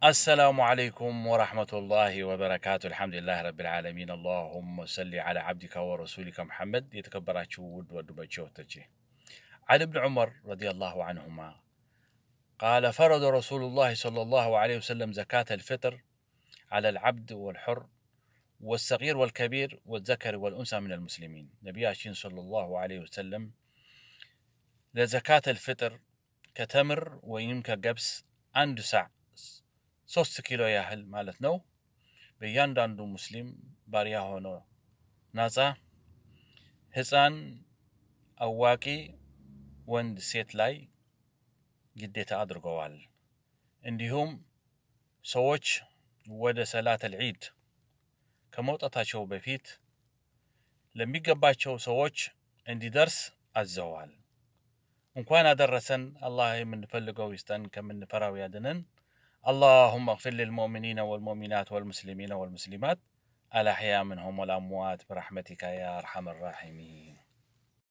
السلام عليكم ورحمة الله وبركاته። الحمد لله رب العالمين፣ اللهم صل على عبدك ورسولك محمد። የተከበራችሁ ውድ ወንድሞቼ እህቶቼ፣ عن ابن عمر رضي الله عنهما قال: فرض رسول الله صلى الله عليه وسلم زكاة الفطر على العبد والحر والصغير والكبير والذكر والأنثى من المسلمين። ነቢያችን صلى الله عليه وسلم ለዘካት አልፍጥር ከተምር ወይም ከገብስ 1 ሳዕ፣ 3 ኪሎ ያህል ማለት ነው። በእያንዳንዱ ሙስሊም ባሪያ ሆኖ ነጻ፣ ህፃን፣ አዋቂ፣ ወንድ፣ ሴት ላይ ግዴታ አድርገዋል። እንዲሁም ሰዎች ወደ ሰላት አልዒድ ከመውጣታቸው በፊት ለሚገባቸው ሰዎች እንዲደርስ አዘዋል። እንኳን አደረሰን። አላህ የምንፈልገው ይስጠን፣ ከምንፈራው ያድነን። اللهم اغفر للمؤمنين والمؤمنات والمسلمين والمسلمات الأحياء منهم والأموات برحمتك يا أرحم الراحمين።